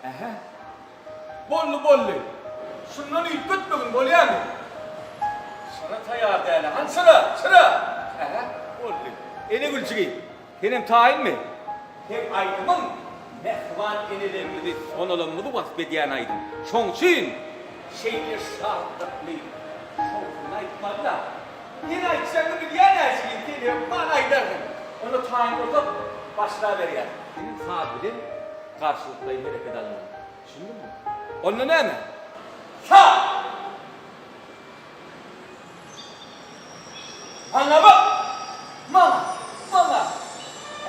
Ähä. Boldy, boldy. Şundan üýtgetmegin, bolýamy? Çyra taýýar däl-ä. Hany çyra, çyra! Ähä, boldy. Ene Güljigi, senem taýynmy? Seň aýdymyň mähriban enelerimizi, onalarymyzy wasp edýän aýdym. Şoň üçin şeýle şatlykly, şowhunly aýtmaly-da. Sen aýtjagyňy bilýän-ä jigim, sen hökman aýdarsyň. Onda taýyn bolsak, başlaberýäs. Senem saz bilen garşylyklaýyn hereket almaly. Düşündiňmi? Onda näme? Saz! Maňa bak! Maňa! Maňa!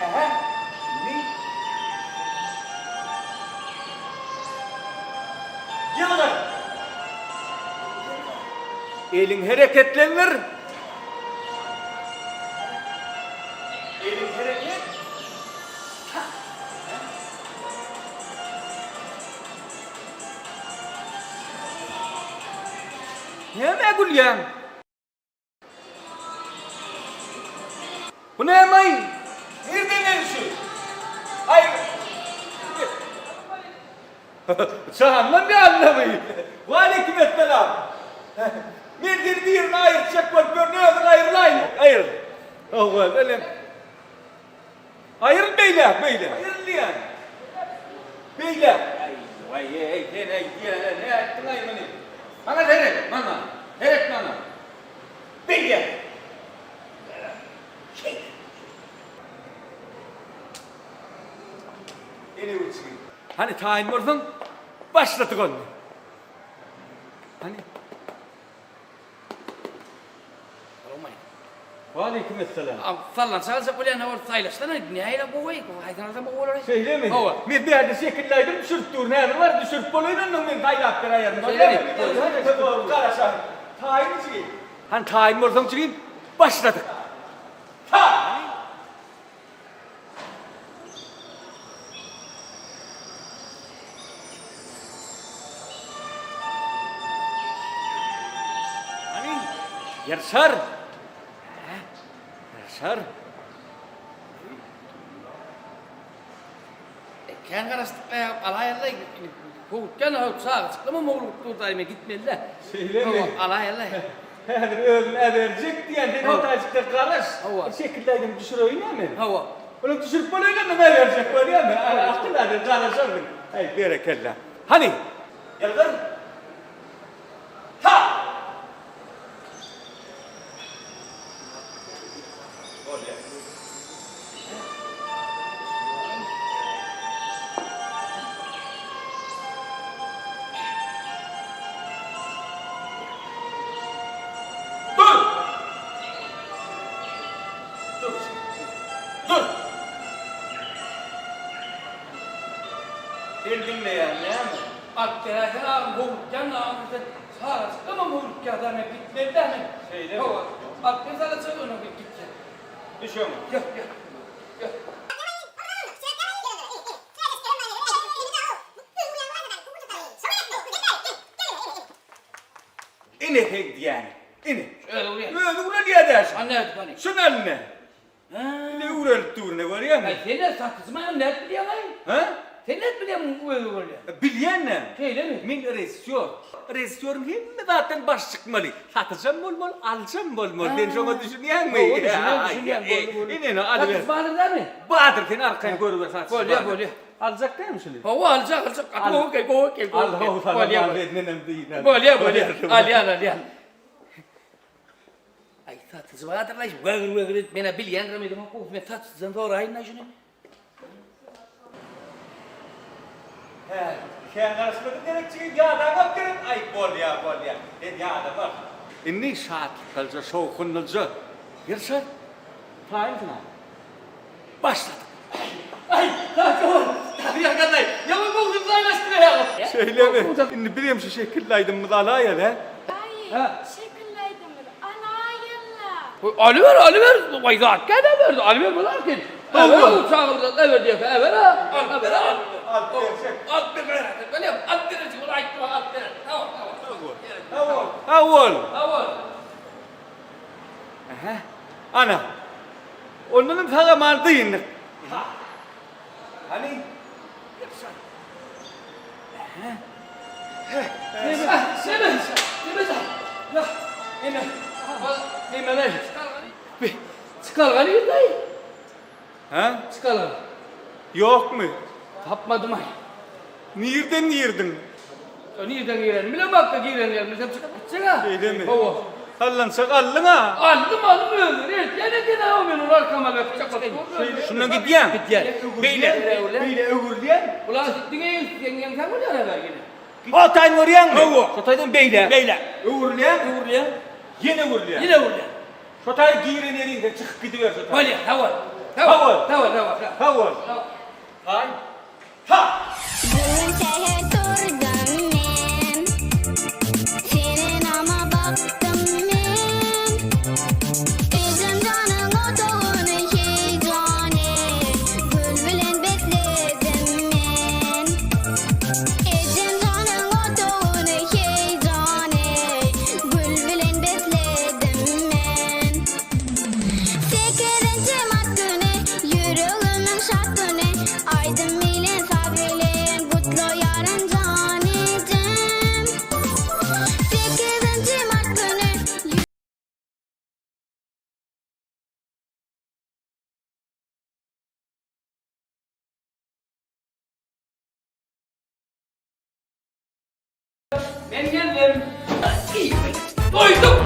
Ähä, indi. Ýylgyr! Eliň hereketlendir! Eliň hereket! Nämä gülýäň? Bu näme-aý? Nirden geldi şu? Aý. Jahandan geldi-mi? Waleýkim esselam. Men seni birine aýyrtjak bolup ýörün, özüň aýrylaýyn. Aýryl. Hawa, welin. Aýryl beýläk, beýläk. Aýryl diýýän. Beýläk. Aý, waý-eý, sen-eý diýene nätdiň-aý muny? Maňa seret, maňa. Seret maňa. Beýläk. Şeýle. Ene ölçegi. Hany taýyn bolsaň, başladyk onda. Hany. Waleýkim essalam. Sallançak aljak bolýan bolup saýlaşsana, nähili gowy, haýsyny alsam gowy bolar? Şeýlemi? Hawa. Men bärde şekilli aýdym düşürip durun, häzir baryp düşürip bolaýyn onnoň men saýlap beräýerin, bolýamy? Şeýlemi? Garaşaryn. Taýynmy jigim? Hany taýyn bolsaň jigim, başladyk. Taý! Hany, ýyrşar! Hä, ýyrşar! Kän garaşdyk be, alaýaly-laý. Howutýan howut çagajyklamam howlugyp dur-daý, men gitmeli-dä. Şeýlemi? Hawa, alaýaly-laý. Häzir özüm äberjek diýýän, sen otagçykda garaş. Hawa. Bir şekilli aýdym düşüreýin-ä men. Hawa. Onuň düşürip bolaýyn onda äberjek bolýamy? Akyl häzir garaşarsyň. Äý, berekella. Hany, ýylgyr. Ha! Bolýar. Dur! Dur! Dur! Sen diňleýän näme? Alyp geläýsene agam, howlukýan agam sen çagajykdanam howlukýar-da men gitmeli-dä men. Şeýlemi? Hawa, alyp gel çagajygy ondan men gitjek. Düş öňe. Ýok, ýok, ýok. Ine seň diýýäniň. Ine. Özi urýar. Özi uralýar-da şu. A nädip hany? Şuny eline. Hä. Ine üwrelip dur ine görýäňmi? Aý sen-ä satyjymy agam nädip bilýäň-aý? Hä? Sen nädip bilýäň munuň özi uralýar? Bilýän-ä. Şeýlemi? Men režissýor. Režissýoryň hemme zatdan başy çykmaly. Satyjam bolmaly, alyjam bolmaly. Sen şoňa düşünýäňmi? Hawa, düşünýän, düşünýän. Boldy, boldy. Ine, ine, alyber. Satyjy bardyr dämi? Bardyr, sen arkaýyn görüber satyjy Bolýar, bardyr. bolýar. Aljak dälmi şuny? Hawa, aljak, aljak. Gaty gowy eken, gowy eken, gowy Al, eken. how, salam, Bolýar, al, bolýar. menem diýýän. Bolýar, bolýar. Alýan, alýan. Aý, satyjy bardyr-laý, wägir-wägir edip, men-ä bilýändirin öýdemok, gowusy men satyjydan soraýyn-laý şuny. Hä, kän garaşmadyň gerek jigim, ýadaňok gerek? Aý, bolýa, bolýa, sen ýadama. Indi şatlyklyja, şowhunlyja ýyrşar, taýynsyň-a. Başladyk. Aý, kaka ol, ýakanlaý, ýaňy gowusyny saýlaşdyr aýagym. Şeýlemi? Indi bizem şu şekilli aýdymymyzy alaýaly, hä? Daýy, şekilli aýdymyzy alaýaly-la. Alyber, alyber, waý zat kän äberdi, alyber bolar sen. Äber ol çagyrdy, äber diýse, äber-ä, äber-ä. Alyp berjek. Alyp ber, gaýrat et, bolýamy? Alyp berjek, ol aýtdy maňa alyp berer. Sag bol, sag bol. Sag bol. Sag bol. Sag bol. Sag bol. Ähä. Ana. Ondanam sag-aman dyndyk. Hany? Neme, neme, neme, neme, neme, çykalga nirde? Hä? Çykalga. Ýokmy? Tapmadym-aý. Nirden girdiň? Nirden girenimi bilemok-da, giren ýerimi bilsem çykyp gitjek-ä. Şeýlemi? Hawa. Sallançak aldyň-a? Aldym, aldym özleri eltýän eken-ä, men ony arkama alyp gitjek bolup durun. Şundan gidýäň? Gidýän. Beýle, beýle öwrülýäň. Ulan diňe ýeňseň ýeňseň bolýar-a belki. O taýyny görýäňmi? Hawa. Şo taýdan beýle. Beýle. Öwrülýäň. Öwrülýäň. Ýene öwrülýäň. Ýene öwrülýäň. Şo taýy giren ýeriňden çykyp gidiber şo taýy. Bolýar, sag bol. Sag bol. Sag bol, sag bol. Sag bol. Taý. Ta! Gün säher turdum men, Serenama bakdym men. Ejem janyň otagyny heýjany, Gül bilen besledim men. Ejem janyň otagyny heýjany, Gül bilen besledim men. Sekizinji mart güni, ýüregimiň şat güni, Aýdym bilen, saz bilen gutlaýaryn jan ejem. Sekizinji mart güni. Men geldim. Doýdum.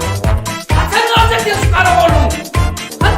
Haçan galjak diýen şu garagolyň. Hany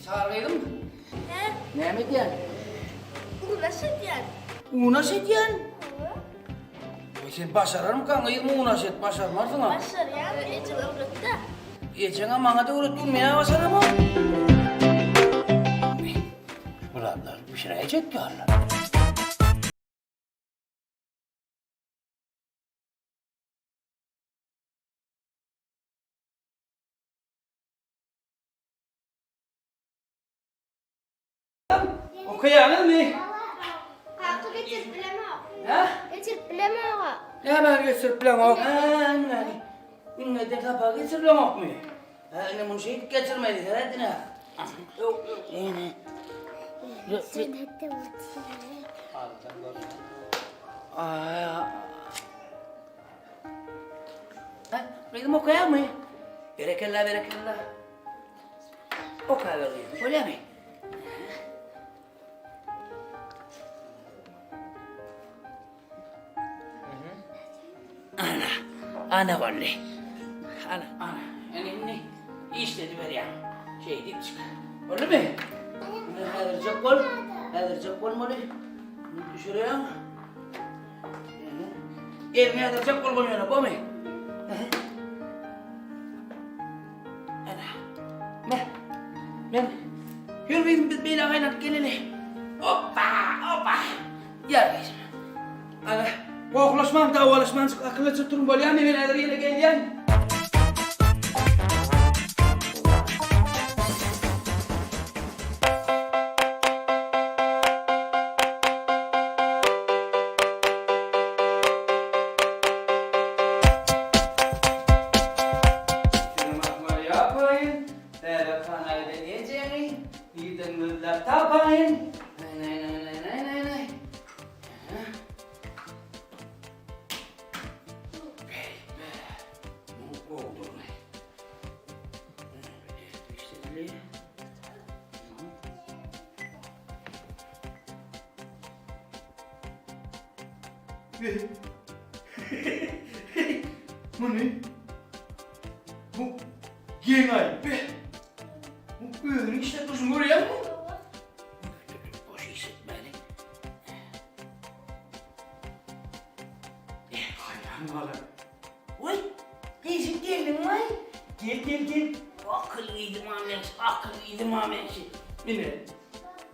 Sary gyzym. Hä? Näme edýän? Unaş edýän. Unaş edýän? Hawa. Oý sen başararmykaň gyzym unaş et, başarmarsyň-a. Başarýan, ejem öwretdi. Ejeňem maňa-da öwretdi, men-ä başaramok. Bularlar bişiräýjek ýaly. Okaýaňyzmy? Kaka geçirip bilemok. Hä? Geçirip bilemok. Nämäni geçirip bileňok? Hä, indi. Indi sapagy geçirip bileňokmy? Hä, indi muny şeýdip geçirmeli, seredine. Ene. Jennetde otyr. Hä, gyzym okaýaňmy? Berekella, berekella. Okaber gyzym, bolýamy? Ana, ana boldy. Ana, ana. Indi indi işledi berýän. Şeýdip çyk. Boldumy? Indi häzirjek bol. Häzirjek bolmaly. Indi düşürýän. Elini häzirjek bol bolýana, bolmy? Ana. Me. Men. Ýör gyzym biz beýle aýlanyp geleli. Hoppa, hoppa. Ýör gyzym. Ana, gohlaşmaň, dawalaşmaň, akyllyja turuň bolýarmy? Men häzir ýene gelýän. Ýapaýyn, bäbekhanada ejeňi nirden gözläp tapaýyn? Naý-naý-naý-naý-naý-naý. Beý-be, muň gowudygyny. Muny bu geň aý be. Özüniň işläp durşuny görýäňmi? Boş işletmäli. Haýran galan. Oý, gyzym geldiňmi? Gel, gel, gel. Akyl gyzym a meň, akyl gyzym a meň. Ine.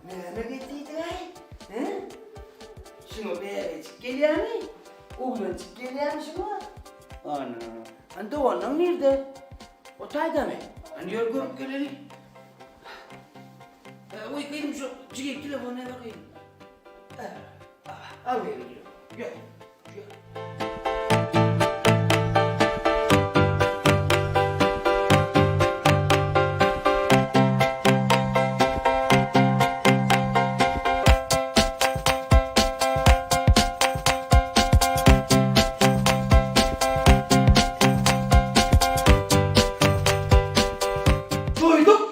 Näme getirdiň-aý? Hä? Şuňa bäbejik gelýärmi? Oglanjyk gelýärmi şuňa? Ana. Hany doganyň nirde? O taýdamy? Hany ýör görüp geleli. Oý, gyzym şu jigim telefonyny ber gyzym. Al gyzym, ýör. Ýör. Doýduk!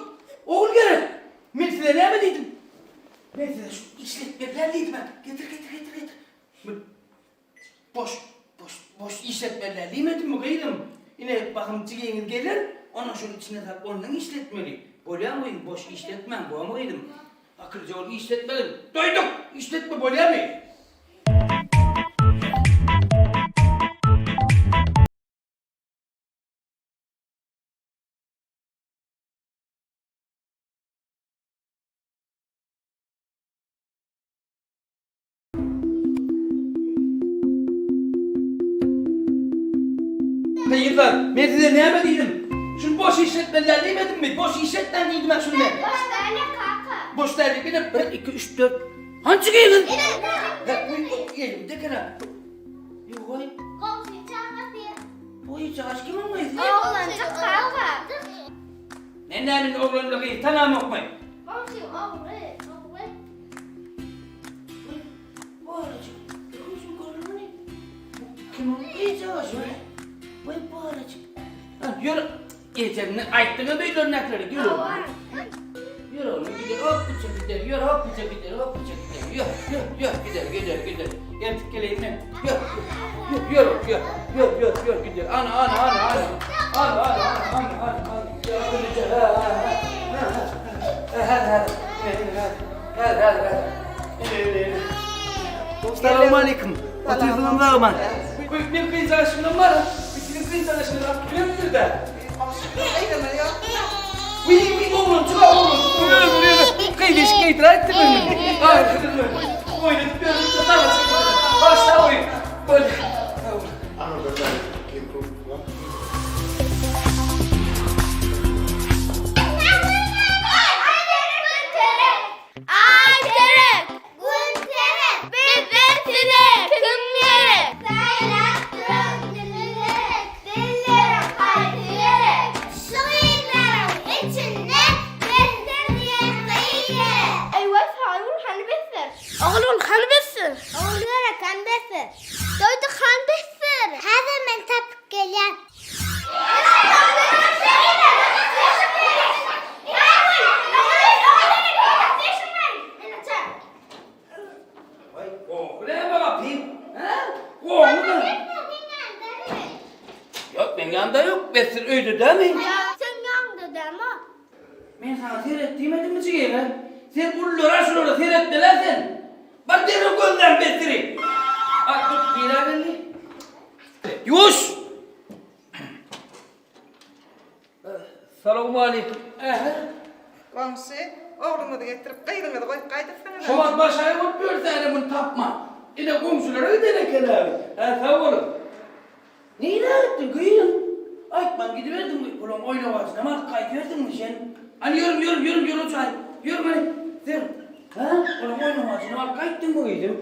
Ogul gerek! Men size näme diýdim? Men size şu işletmeliler diýdim-ä. Getir, getir, getir, getir. Boş, boş, boş işletmeliler diýmedimmi gyzym? Ine, bahym jigiňiz geler, onam şuny içine salyp ondan işletmeli. Bolýamy gyzym, boş işletmäň, bormy gyzym? Akylja bolup işletmegin. Doýduk! Işletme bolýamy? Gyzlar, men size näme diýdim? Şuny boş işletmeliler diýmedimmi? Boş işletmäň diýdim-ä şuny men. Boş däl kaka. Boş däl diýip ine 1 2 3 4. Hançy gyzyň? Elimde eken-ä. Ýogaý. Goňşy çagasy. Bu çagaş kimiň gyzy? Oglanjyk kaka. Men näme indi oglanly gyzy tanamokmy? Goňşy ogly, ogly. Ýör, ejeňden aýtdyňa öýlerindäkilere, ýör oglum. Ýör oglum, gider, hop, biçe gider, ýör, hop, biçe gider, hop, biçe gider, ýör, ýör, ýör, gider, gider, gider. Ertip geleýin men, ýör, ýör, ýör, ýör, ýör, ýör, ýör, gider. Ana, ana, ana, ana, ana, ana, ana, ana, ana, ýör, ýör, ha, ha, ha, ha, ha, ha, ha, ha. Gel gel gel. Ine ine ine. Salam aleyküm. Oturdyňyz lagman. Bir kız aşkından var. Bir kız aşkından beripdir de. Uy uy oğlum çık oğlum. Yürü yürü yürü. Kız iş giydir ayttı mı? Oynatıp beripdir. Başla oyun. Böyle. Aý gerek, Gün gerek, Bizden size kim gerek? Saýlap duran dili gerek, Dilleriň haýsy gerek? Şu gyzlaryň içinde Besdir diýen gyz gerek. Eýwah Saýgül hany besdir? Oglan hany besdir? Ogul gerek hany besdir? Doýduk hany besdir? Häzir men tapyp gelýän. Ýok, meň ýanymda ýok. Besdir öýde dämi? Ýok, seň ýanyňda dämi? Men saňa seret diýmedimmi jigim, hä? Sen ululara şulara seretmeli-ä sen. Bar derrew gözlän Besdiri. A, dur, nirä geldi? Ýuwaş! Salowmaleýkim. Ähä. Goňşy, ogluňyzy getirip, gyzyňyzy goýup gaýdypsyňyz-a. Şo wagt başaýy bolup ýörsäne muny tapman. Ine goňşulara giden eken-ä. Hä, sag boluň. Nirä gitdiň gyzym? Aýtman gidiberdiňmi? Olaň oýnawajynam alyp gaýdyberdiňmi sen? Hany ýörüň, ýörüň, ýörüň, ýörüň çaý. Ýörüň hany. Sen, hä? Olaň oýnawajynam alyp gaýtdyňmy gyzym?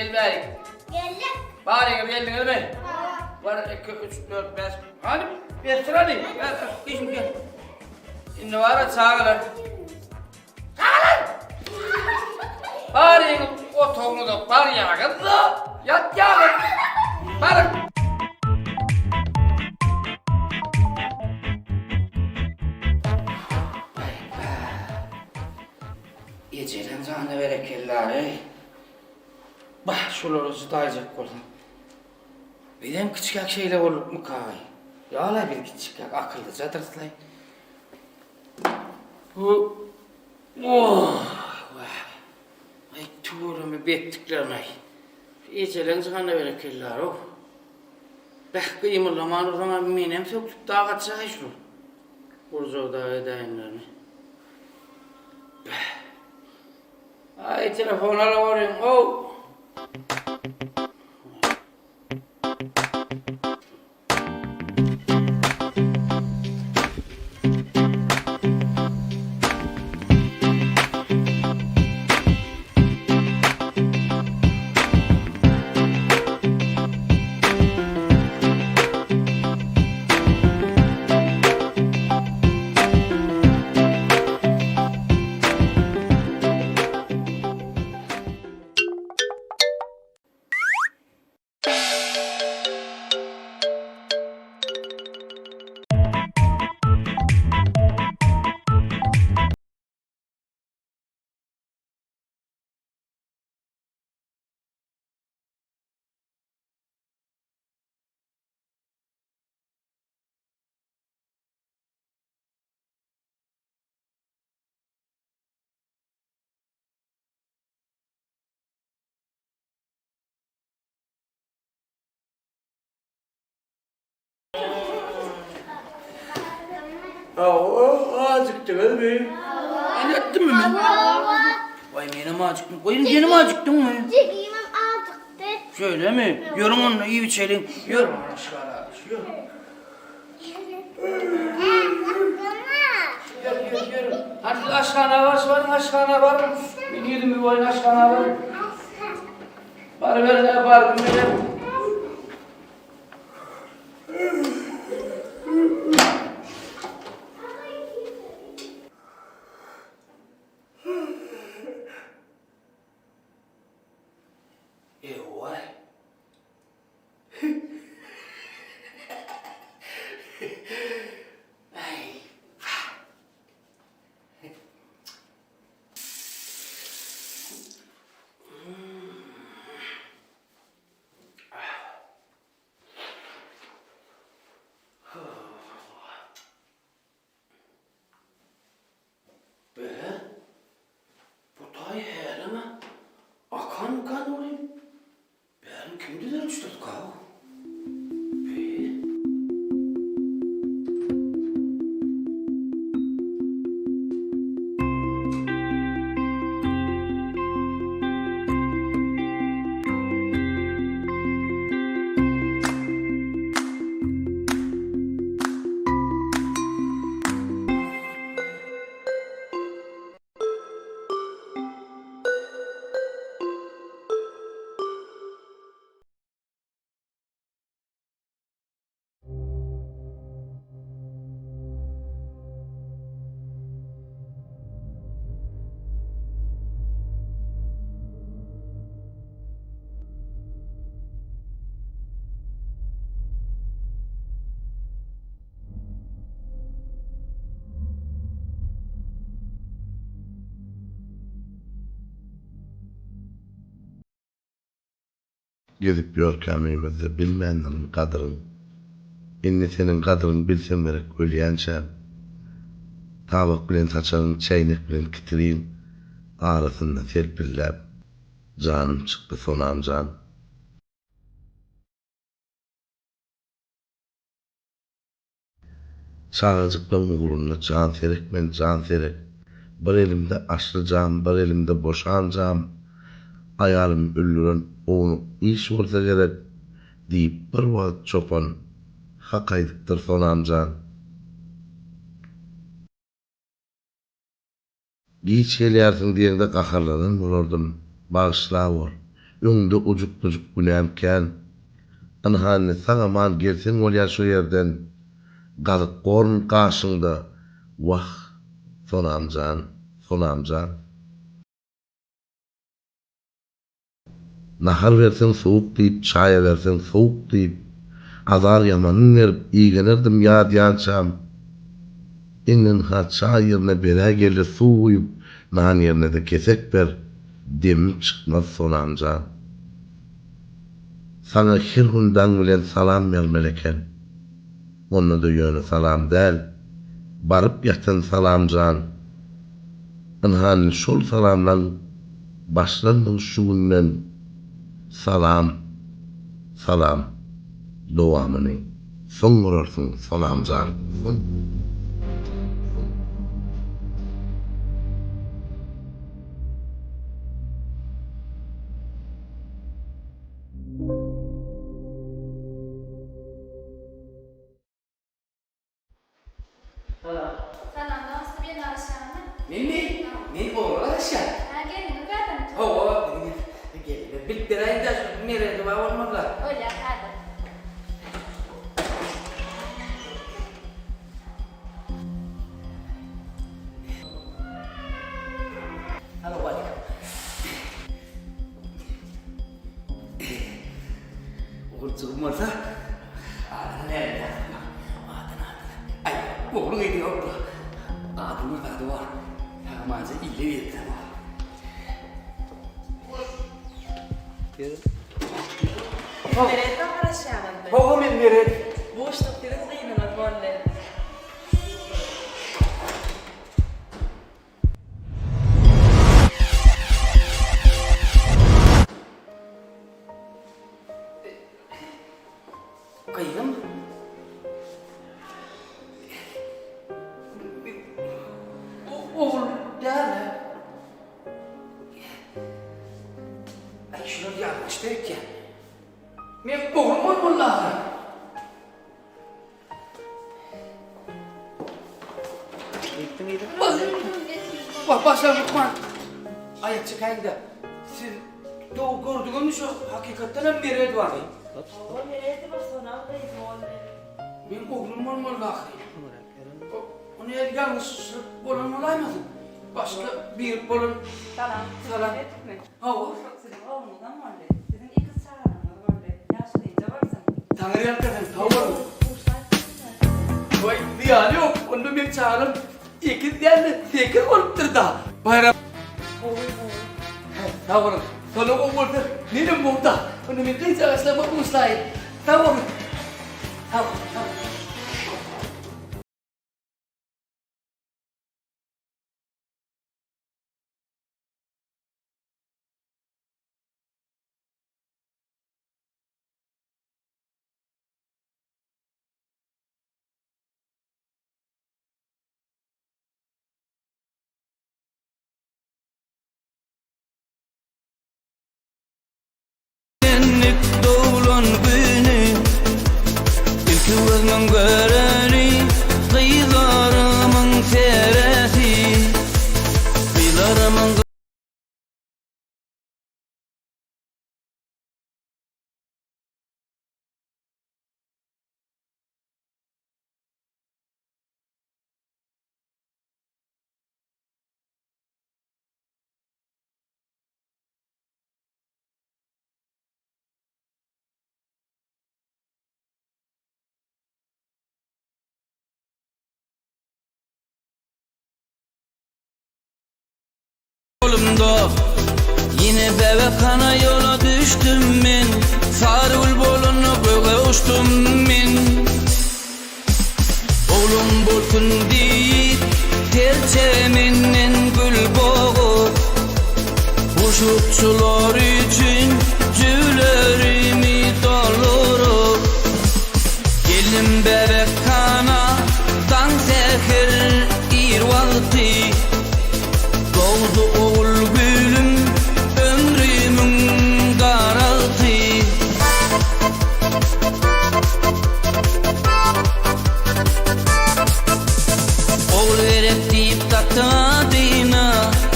Gel bärik. Geldik. Baryňyz geldiňizmi? Hawa. Bir, iki, üç, dört, bäş. Hany, besdir hany. Gel, gyzym gel. Indi bara çagalar. Çagalar! Baryňyz otagyňyza barýaňyz-da, ýatýaňyz. Baryň. Ejeleň janyna berekella-eý. Bah, şulara jydaýjak bolsam. Bizem kiçikäk şeýle boldukmykaý? Ýa-la biz kiçikäk akyllyjadyrys-laý. Bu Oh! Wah. Aý, tüweleme betdiklerin-aý. Ejeleň janyna berekella-ow. Beh, gymyldaman dursaň-a menem sökdüp dagatjak-aý şular. Gurjak dagy edäýenlerini. Beh. Aý, telefon alaweriň, ow! Hawa, ajykdyňyzmy? Men etdimmi men? Hawa. Waý, menem ajykdym. Goýun, senem ajykdyňmy? Jigimem ajykdy. Şeýlemi? Ýörüň onda iýip içeliň. Ýör. Ýör. Ýör, ýör, ýör. Hadi siz aşhana baş baryň, aşhana baryň. Men ýüzümi ýuwaýyn, aşhana baryň. Baryberiň, bardym menem. Ewa. Ay. Be, bu taý hälem-ä akan-ukan welin, bärini kim düzelişdirdikä-ow? Be. Gezip ýörkäm öýmüzde bilmändirin gadyryň. Indi seniň gadyryň bilsem gerek ölýänçäm. Tabak bilen saçagyň çäýnek bilen kitiriň arasynda selpilläp janym çykdy Sonam jan. Çagajyklaň ugrunda jan serek men jan serek Bir elimde aşly jam bir elimde boşan jam Aýalymy öldüren ownuk iş bolsa gerek Diýip bir wagt çopan hak aýdypdyr Sonamjan. Giç gelýärsiň diýeňde gaharlanan bolardym. Bagyşlawor. Öňde ujuk-bujuk günäm kän. Ynha indi sag-aman gelseň bolýar şo ýerden. Gazyk gorn gaşyňda, wah, Sonam jan, Sonam jan. Nahar berseň sowuk diýip, çaýa berseň sowuk diýip, azar ýamanyn berip, igenerdim ýadýançam. Indi ynha çaý ýerine beräý geldi suw guýup, nan ýerine-de kesek ber, demim çykmaz Sonam jan. Saňa her gün daň bilen salam bermeli eken. Onda-da ýöne salam däl, baryp ýatan salam jan. Ynha indi şol salamlaň başlandygy şu günden Salam, salam, dowamyny soň görersiň Sonamjan. Salam. Salam dosty bilen garaşýaňmy? Menmi? Men ogla garaşýan. Hä gelniňiz bärdemi? Hawa, biziň gelnimiz. Bilip beräýiň-dä şu Meredi bar bolmaly-la. Bolýar häzir. Salowmaleýkim. Oguljygym bolsa, adyny näme ýazdyk? Adyny, adyny. Aý, ogluň edi ýok-da. Adynyň zady bar. Sag-amanja ile beripdir. Meret bilen garaşýaňyzmy? Hawa, men Meret. Buşluk siziň gyzyňyz boldy. Gyzym. Ogul däl. Aý, şular ýalňyşdy öýtýän. Men oglum bolmaly ahyry. Başa lukman. Aýak çekäýiň-de. Siz dogry gördüňizmi şu hakykatdan hem Meredow bar. Hawa Meredowa Sonam gyzy boldy. Meň oglum bolmaly ahyry. O nädip ýalňyşlyk bolan bolaýmasyn? Başga biri bolan. Salam. Salam. Hawa. Siziň ogluňyzam boldy. Siziň ekiz çagalaryňyz boldy. Ýaşulyja bolsun. Taňry ýalkasyn, sag boluň. Waý, zyýany ýok. Onda meň çagalarym ekiz däl-de, sekiz bolupdyr-da. Baýram. Gowy, gowy. Hä, sag boluň. Şonda gowy bolsa, menem gowy-da. Onda men dynç agaçlaryma buşlaýyn. Sag boluň. Sag boluň, sag boluň. Senlik doglan güni Ilki gözümiň göreni Gyzlarymyň seresi Gyzlarymyň Golumda Ýene bäbekhana ýola düşdüm men Sary gül bolanda göge uçdum men Oglum bolsun diýip Terçe menden gül bogup Buşukçylar üçin Jüwlerimi dolduryp Geldim bäbekhana Daň säher ir wagty Dogdy ogul gülüm ömrümiň daragty. Ogul gerek diýip dakdyň adyna,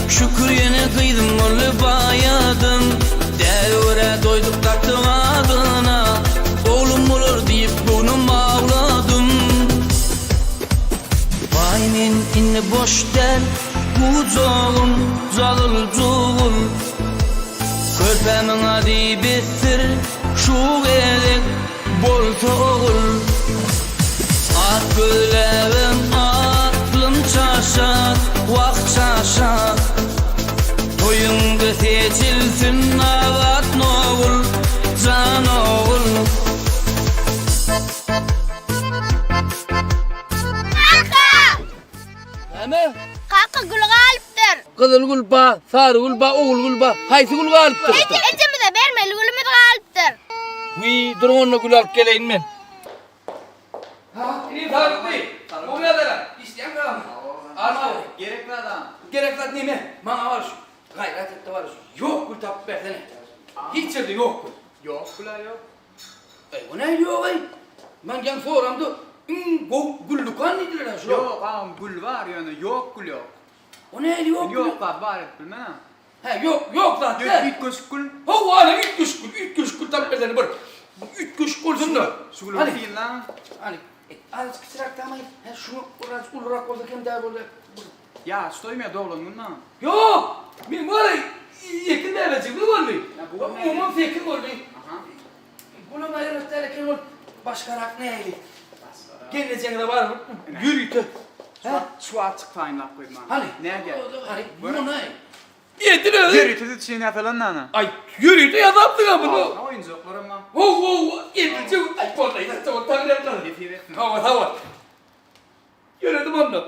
Şükür ýene gyzym boldy baýadym. Indi boş däl gujagym jagyl-jugul. Körpämiň ady besdir şu gezek bolsa ogul. At gözläbem aklym çaşar, wah çaşar. Toýuňda seçilsin abat nogul, jan ogul. Kaka! Näme? Kaka gül galypdyr. Gyzyl gül ba, sary gül ba, ogul gül ba. Haýsy gül galypdyr? Eje, ejemize bermeli gülümiz galypdyr. Wiý, dur onda gül alyp geleýin men. Ha, inim sagdykmy? Gowy ýagdaýlar. Işleýäňmi sagmy? Alma. Gerek zat agam. Gerek zat neme? Maňa bar şu. Gaýrat et-de bar şu. Ýok gül tapyp bersene. Hiç ýerde ýok gül. Ýok gül-ä ýok. Eý, o nähili ýok-eý? Men ýaňy soramda, iň gowy gül dükan diýdiler-ä şular. Ýok agam gül bar ýöne ýok gül ýok. O nähili ýok gül? Ýok zat bar edip bilmen-ä. Hä, ýok, ýok zat däl. Üýtgeşik gül. Hawa, ana üýtgeşik gül, üýtgeşik gül tapyp bersene bir. Üýtgeşik bolsun-da. Şu güli synlaň. Hany, azajyk kiçiräk damaý. Hä, şuňa biraz ulurak bolsa kem däl bolýar. Ýaş toýmy ýa doglan günmi? Ýok! Men bar ýeke bäbejigimiz boldy. Umuman sekiz boldy. Bulam aýrat däl eken ol başgarak nähili? Gelnejeňize baryp ýörite. Şu wagt çyk taýynlap goýdum. Hany? Nädýär? Hany? Muny. Edil özi. Ýörite siz üçin ýasalan nana. Aý, ýörite ýasapdyk-a muny. Ha, oýunjaklaram bar. How, how, edilje. Aý, boldy, ýa, taňryýalkasyn. Nesip etsin. Hawa, sag bol. Ýöredim onda.